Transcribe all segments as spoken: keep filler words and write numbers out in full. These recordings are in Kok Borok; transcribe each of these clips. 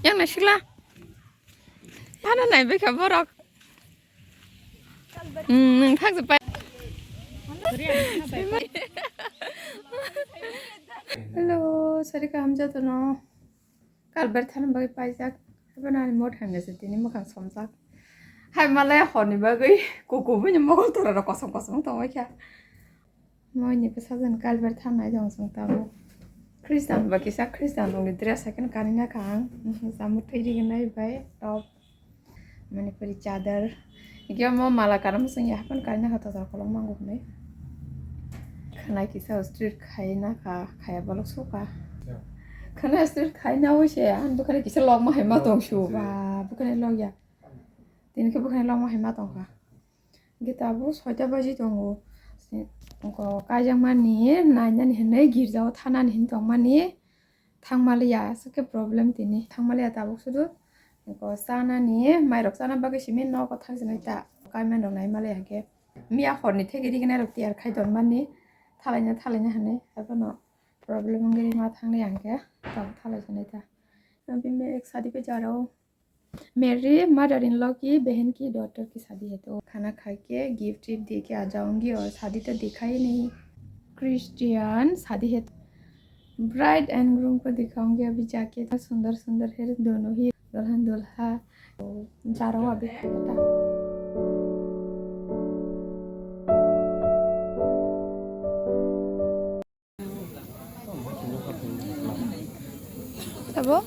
Yang na sikla. Ano nai bikha borok. Hmm, nang thak pai. Hello, sari kaham jotono. Kalber thani bagwi paijak. Haibo nani mo thangya se tini mukhang somjak. Hai malai honi bagwi kuku bini mogol tora rok kosom kosom tongwi kha. Moini bwsajani kalber thanai tong chwng tabuk. Khristan ba kisa Khristan rokni dress hai kheno kanwi nakha ang. Jamuk thwi rignai bai top. Manipuri chadar. Hikhe omo mala kanamo chwng ya haphano kanwi nakha total kolok mango hwnwi. Khwnai kisa straight khai nakha, khaya bolok sukha. Khwnai straight khai nawi se, ang bwkhani kisa lokma hai ma tong su ba, bwkhani lok ya. Tini khe bwkhani lokma hai ma tongkha. Hwnkhe tabuk soita baji tongo. Wngkha kaijakmani nainani hinwi girjao thanani hinwi tongmani thangmaliya, aswk khe problem tini. Thangmaliya tabuk sudu wngkha chanani, mairok chana bagwi simi nogo thangsinai ta. Kaimanrok naimaliya hwnkhe miya horni theke rignai rok tiyar khai tonmani thalaina thalaina hinwi, haiphano problem wngwi ma thangliya hwnkhe tabuk thalaisinai ta. Abhi main ek shadi pe ja raha hu. मेरी mother in law की बहन की डॉटर की शादी है, तो खाना खा के गिफ्ट विफ्ट दे के आ जाऊंगी, और शादी तो देखा ही नहीं। क्रिश्चियन शादी है, ब्राइड एंड ग्रूम को दिखाऊंगी अभी जाके। इतना सुंदर सुंदर है दोनों ही दुल्हन दूल्हा। तो जा रहा हूँ अभी। Abo?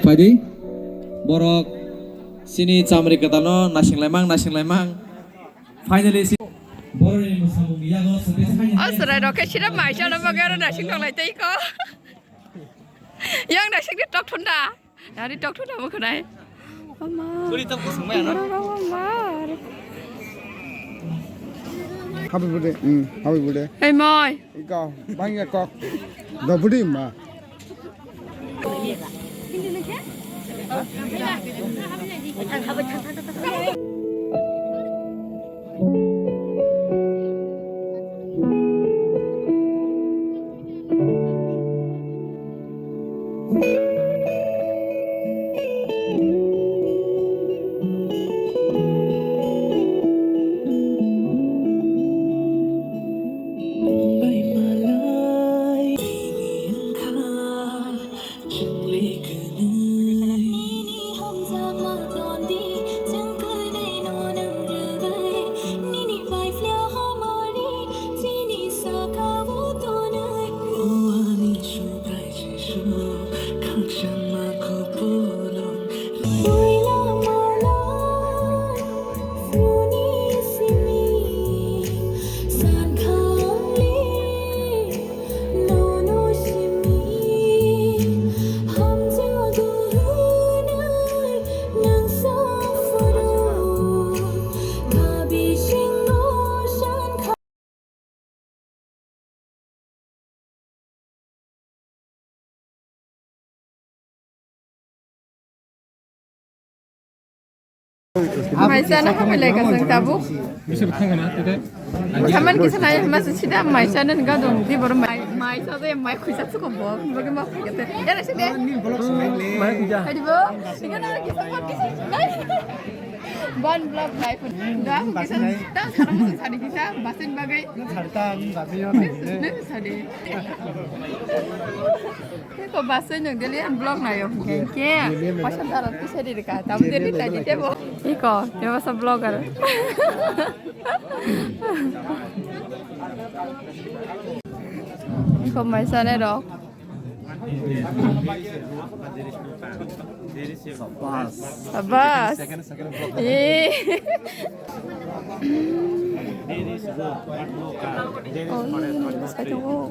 Phaidi, borok chini chamri kwtalno naisinglaimang, naisinglaimang. Finally, si-, borokni mwsamungni yago swtwi thangya. O chwrairok khe sida mai chana bagwi aro naising tonglai tei kho. Yang naising ni tok thunda. Nari tok thunda bo khwnai. Ama. Puri tok bo swngmai ano. Borok rok ama. Happy birthday. Hmm, happy birthday. Hey, moi. Ikaw, bangya kok. Dobudi ma. Mai chana hambai lai ka chwng tabuk. Thaman kisa nai hama se sida mai chana ni gadong di boro mai, mai cha de mai khuisa chuko bo. Boge ma khuike te. Era se de. Mai khuisa. Hadi bo. Inga na kisa ma kisa. Bon vlog life. Da aku kisa tang sarang musu sadi kisa basin bagai. Sarta ang basin yo. Neng sadi. Ko basin yang dili yang vlog na yo. Ke. Pasal darat kisa di ka. Tamu jadi tadi tebo. Iko, dia masa vlogger. Iko mai sana dok. Sabas. Eh. Oh, ini bisa juga.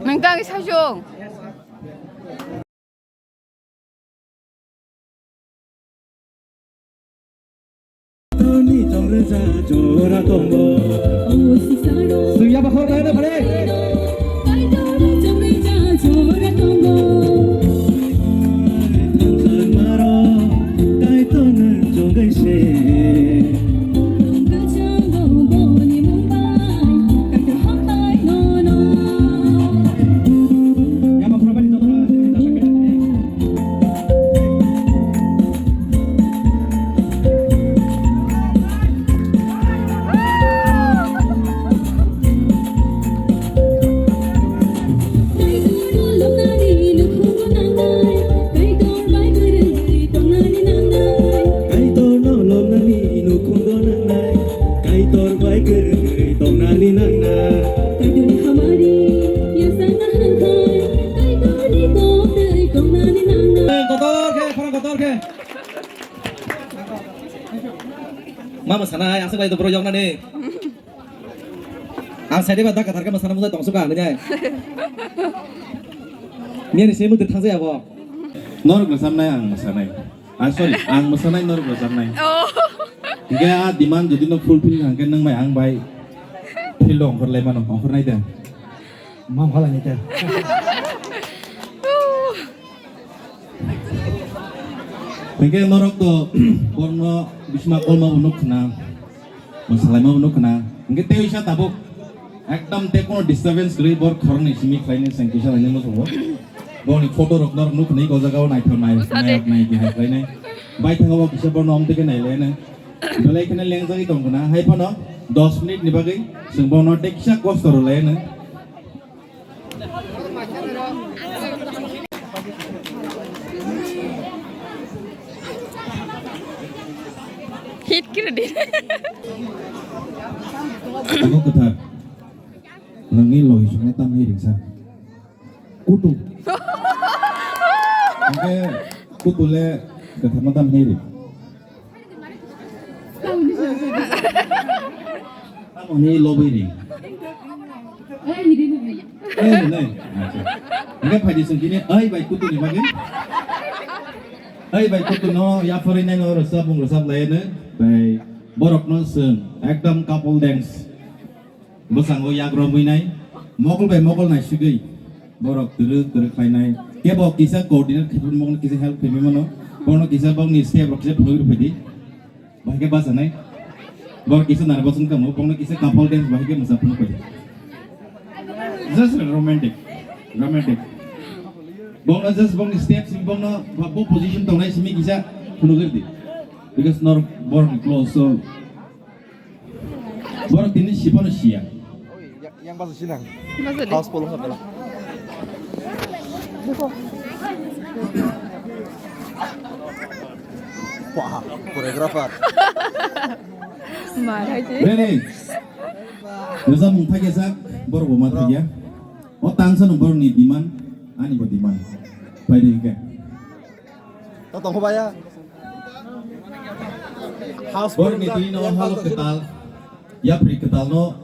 Nang tang isa jong. Toni chongrwja jora tongo. Swiya bakhor kaya na phare. Kaitor nung chongai se. Kaitor no lomnani nukhungo nangnai, Kaitor bai kwrwngwi tongnani nangnai. Kaitorni hamari yasakna hwnkhai, Kaitorni kok twi tongnani nangnai. Kotor khe, khorang kotor khe. Ma mwsana hai, aswk bai to borok yoknani. Ang side ba da kathar khe mwsana mujai tongsuka ang nai. Nini se mute thangsa ya bo. Norok mwsanai ang mwsanai. Ah, sorry, ang mwsanai norok mwsanai. Oh. Hingke a demand jodi no fulfill hangke nang bai ang bai field ongkhor lai mano, ongkhor nai da. Mam khala ni da. Hingke norok to borno bisma kolma unuk khna. Mwsalaima bo nukho na. Hingke tei wisa tabuk ekdam tei kono disturbance kwrwi bor khoroknwi simi khlainai chwng kisa lainai muchungo. Boni photo rok norok nukho nai o jaga o naithok nai, naithok nai khe hai khlainai. Baithango bo kisa bono omtwi khe nailainai. Belai kheno lengjagwi tongkha na. Hai phano dos minute ni bagwi chwng bono tei kisa kosto rwlainai. Hit kiri di. Abo kwthar. Nangni logi songna tam hai ringsa. Kutu. Hingke kutu le kwthar ma tam hai ring. Tamoni lobwi ring. Ei, nai. Acha. Hingke phaidi song kini, ai bai kutu ni bagwi. Ai bai kutu no, ya phori nai no, rwchap mung rwchap lai no. Bai borok no song, ekdam couple dance. Bwskango yak romwi nai, mokol bai mokol naisigwi borok twrwk twrwk khlainai. Kebo kisa coordinate khe phunukmung kisa help khaimwi mano. Bono kisa bokni step rok kisa phunugwi rwphai di. Bahai khe bachanai. Borok kisa nervous wng tongmo, bokno kisa couple dance bahai khe mwsa phunukphai di. Just romantic, romantic. Bokno just bokni step simi bokno bo position tongnai simi kisa phunugwi rw di. Because nor borokni close so. Borok tini sipano siya. Yang bahasa Cina. Bahasa di. House polo sabela. Wah, choreographer. Mana sih? Ready. Rwchapmung thakya sak, borok bo ma thakya. O tangsa no borok ni demand, ani bo demand. Pai di ke. Tato ko baya. House borok ni tini no halo ketal. Yapri kwtal no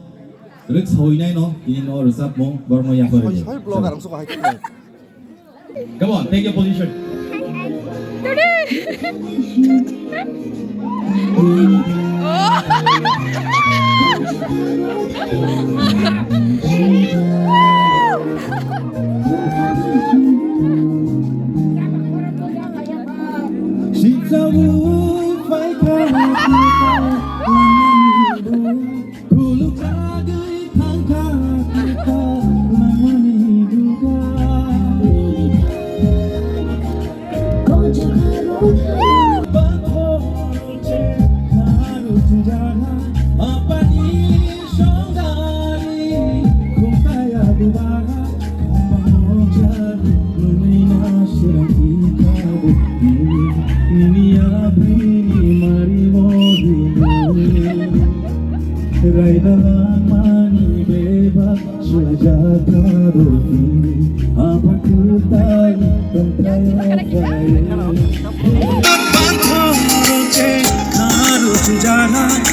rwk sawi nai no, tini no rwchapmung borok no yapharwi. Hoi, hoi, vlogger ang suka hai. Come on, take your position. Khuluk jagwi thangkha, thangkha, langmani duga.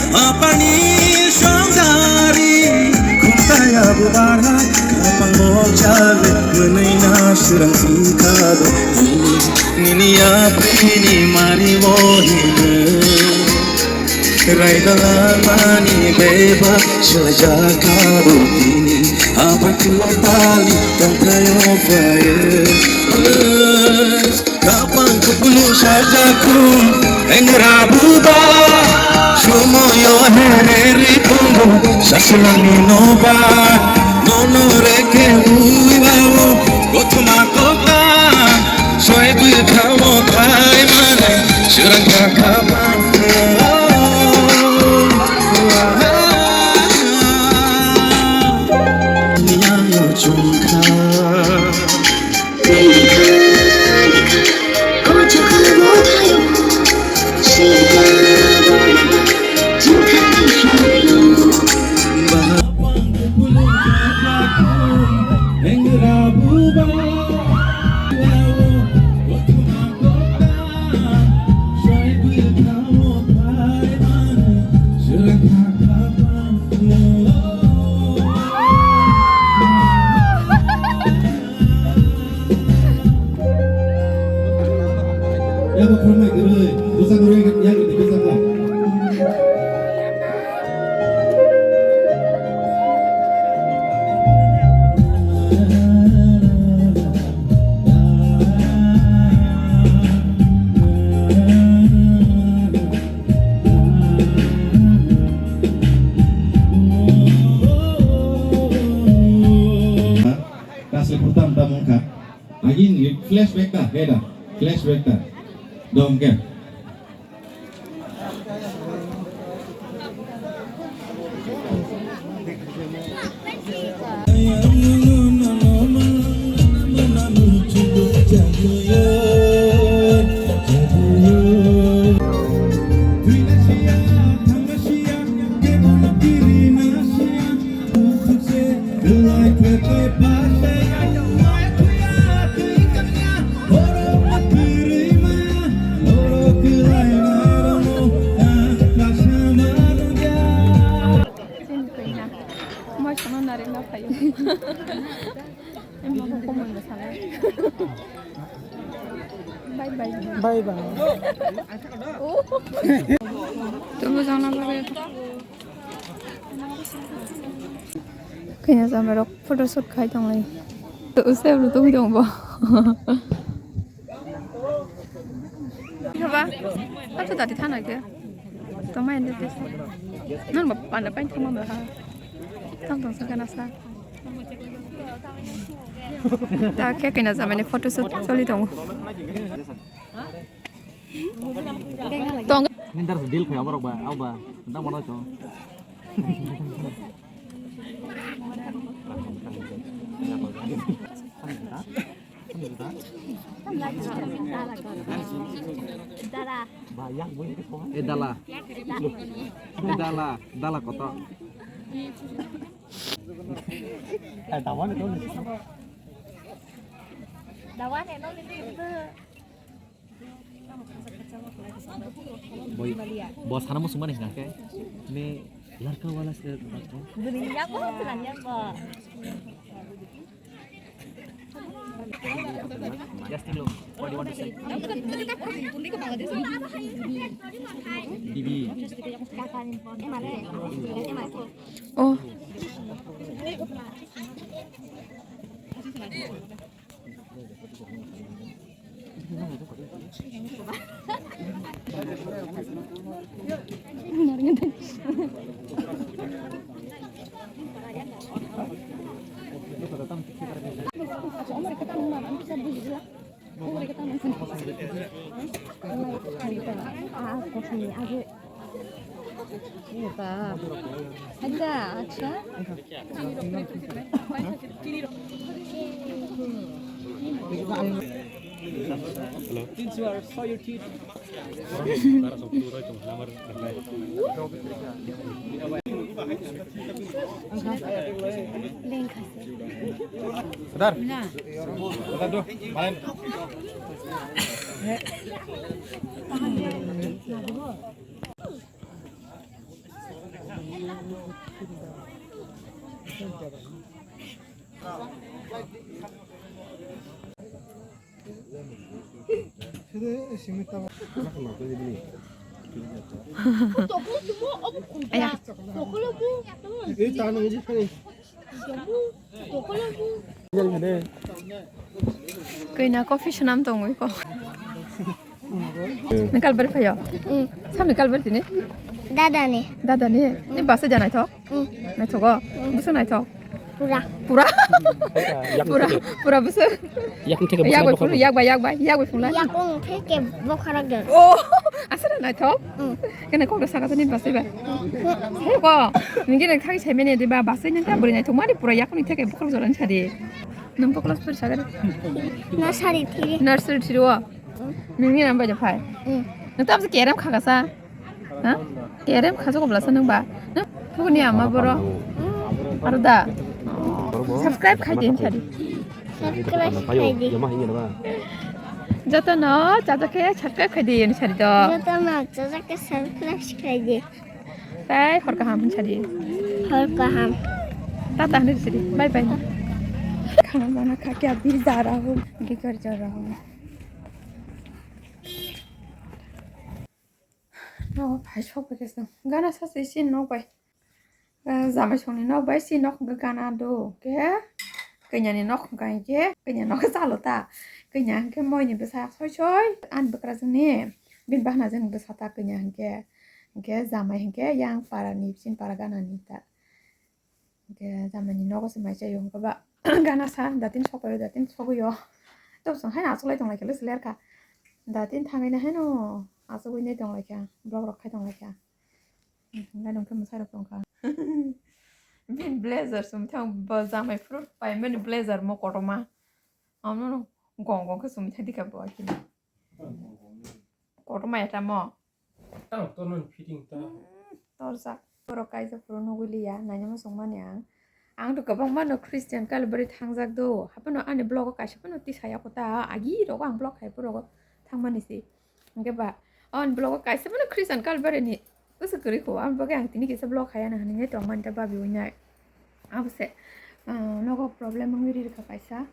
Apani songari, khumtaya bubara, kapang bokjale, mwnwi na srang sikado, nini apini mari mohine. Raidala mani beba, sila jakabo tini, apang kutali, tongtayo baye. Kapang kupulu sajaku, engra buba. Sumoyo hereri pumbu, sasulani noba. Nono reke ui babu, gotoma kota. Soy bui kamo thai mane, surang kapang. Niya chungkha. Yabo khoroknai kwrwi, bwsa kwrwi, yang kwrwi, bwsa kwrwi. Kasih pertama, pertama, Agin flashback ta, keda flashback ta. Dong ke. Chini koi na. Moi sono narikna phaio. Em, mama komoi no sana. Bye bye. Bye bye. Oh. Tumo jana bagwi. Kanya jame rok photo shoot khai tonglai. To usai bro to bidong bo. Haba, kachu dati thana ke. Toma ende te. Nan ba panda pain thama ba ha. Tang tang sa kana sa. Ta khe kena jamani photo shoot choli tongo. Tong. Nindar deal khai aborok ba, au ba. Nang mano to. Eh, dala. Dala, dala koto. Boi, bo sana muchung mani hinang khe, ne larka wala se. Bini ya ko, tulang ya ko. Just look, what do you want to say? Bibi. Oh. Ah, kothoni age. Eta. Eta, acha. Hello. Since you are so your teeth. Sir. Sir, do. Main. Aya. Koi na coffee swnam tongwi ko. Nang kalbari phaio? Mm. Samni kalbari tini? Dada ni. Dada ni? Ni basa ja naithok? Mm. Naithogo? Mm. Busa naithok? Pura. Pura? Yak Pura, theke. Pura busa? Yak theke Yak bai busa phung, yak bai, yak bai, yak bai phung la. Yak ung theke bokhara gel. Oh, asara naithok? Mm. Kena kok saka tini basa ba? Mm. Ko, ningke nang thagi sai mene de ba, basa nang ka buri naithok mari pura yak ni theke bokhara joran sadi. Nang ko class pori sagari? Nursery three. Nursery three o? Nini nam bai phai? Mm. Nang tam se kerem kha kasa? Ha? Kerem kha joko blasa nang ba? Nang puni ama boro? Mm. Aro da? Subscribe khai din sadi. Subscribe khai di. Joto no chajakhe subscribe khai din sadi do. Joto no chajakhe subscribe khai di. Tei hor kaham hwn sadi. Hor kaham. Tata hwn sadi. Bye bye. Khana mana kha kya bhi ja raha hu. Gigar ja raha hu. No, phai sok bai khe gana sa se sin nok bai. Jamai songni nok bai si nok hwnkhe gana do. Khe kanya ni nok hwnkhe kanya nok chalo ta. Kanya hwnkhe moi ni bwsa soi soi. Ani bwkrajwk ni. Bini bahna jwk ni bwsa ta kanya hwnkhe. Hwnkhe jamai hwnkhe yang para ni, chini para gana ni ta. Hwnkhe jamai ni nogo se mai chaio hwnkhe ba gana sa datin sokbaio, datin sogwio. Tobosong haino achuklai tonglai khe lwswk lerkha. Datin thangwi no haino achugwi nai tonglai kha, vlog rok khai tonglai kha. Hwnkhe hwnkhe mwsai rok tongkha. Bini blazer sumithang bo jamai phuru paimani blazer mo kotorma. Amno no gong gong khe sumithang dikha bo akhini. Kotorma eta mo. Tang tormani fitting ta. Hmm, torjak. Borok kaijak phuru nugwi liya, naina muchung mani ang. Ang to kwbangma no Christian Calvary thangjak do. Haphano ani vlog o kaisa phano tisaya kho ta. Agi rogo ang vlog khai phuru rogo thangmani si. Hwnkhe ba, ani vlog o kaisa phano Christian Calvary ni bwswk kwrwi kho. Ang bagwi ang tini kisa vlog khaya na hinwi tongmani ta babi winai. Abo se, ah, nogo problem wngwi ri rwkha kaisa.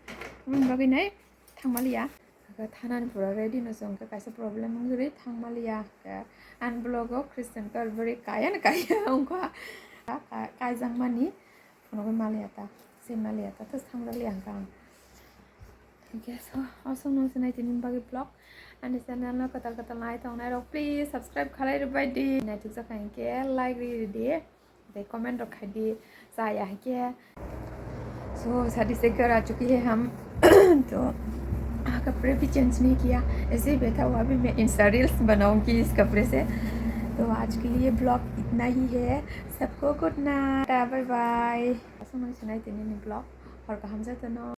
Aboni bagwi nai thangmaliya. Khe thanani pura ready no chwng khe kaisa problem wngwi ri thangmaliya. Khe ani vlog o Christian Calvary kaya na kaya wngkha. Ka-, kaijakmani phunugwi maliya ta, se maliya ta, thus thangjakliya hwnkha ang. Hwnkhe so, aswk nung se nai tini bagwi vlog. Ani channel no kwtal kwtal nai tongnai rok, please subscribe khalai rwbai di. Naithokjak kha hinkhe like ri ridi. Tei comment rok khai di, chaya hinkhe. So, sadi se gara chuki hai hum. To, ah, kapre bhi change nahi kiya. Aise hi baitha hua abhi main Insta reels banaungi is kapre se. To, aaj ke liye vlog itna hi hai. Sabko good night. Tata, bye bye. Aswk nung sinai tini ni vlog. Hor kaham jatono.